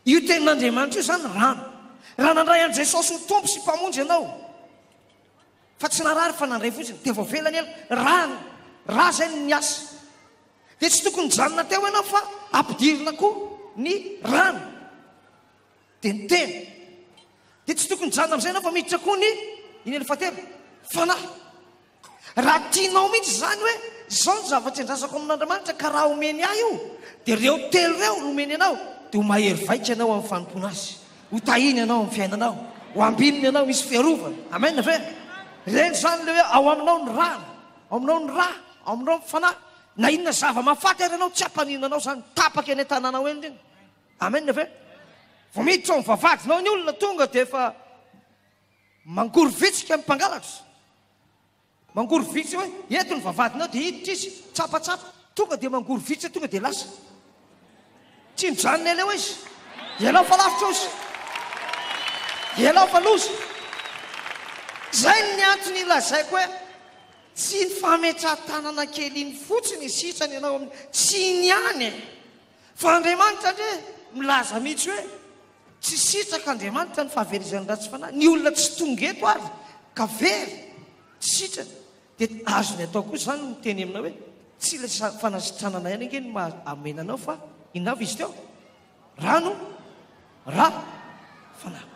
Io tenin'Andriamanitra io izany rano. Raha nandray an'i Jesosy ho Tompo sy Mpamonjy ianao, fa tsy narary fa nandray fotsiny, dia voavela ny heloka. Rano, ra izay no niasa. Dia tsy tokony hijanona teo ianao fa ampidirina koa ny rano. Dia ny teny. Dia tsy tokony hijanona amin'izay ianao fa miditra koa ny inona ny fahatelo? Fanahy. Raha tianao mihitsy izany hoe izao ny zavatra iandrasako amin'Andriamanitra ka raha omeny ahy io dia ireo telo ireo no omeny anao dia ho mahery vaika ianao amin'ny fanompoana Azy. Ho tahiny ianao amin'ny fiainanao. Ho ambininy ianao, hisy fiarovana. Amen ve? Ireny izany ilay hoe ao aminao ny rano, ao aminao ny ra, ao aminao ny fanahy. Na inona zava-mahafaty ary ianao tsy hampaninona anao izany. Tapaka eny an-tanànao eny ireny. Amen ve? Vao miditra ao amin'ny vavahadinao ny olona tonga dia efa mangorovitsika ny mpangalatra. Mangorovitsika hoe eto ny vavahadinao dia hiditra izy, tsapatsapa, tonga dia mangorovitsika tonga dia lasa. Tsy mijanona ela eo izy. Ialao fa lavitra ozy. Ialao fa loza. Izay ny antony ilazaiko hoe tsy ny fametrahan-tanana kely iny fotsiny sitrana ianao amin'ny tsy iny ihany e. Fa Andriamanitra ndre milaza mihitsy hoe tsy sitraka Andriamanitra ny fahaverezan'ny ratsy fanahy. Ny olona tsy tonga eto ary ka very, tsy sitrana. Dia azony atao koa izany ny miteny aminao hoe tsy ilay fanasitranana ihany ange no maha amena anao fa inona avy izy teo? Rano, ra, fanahy.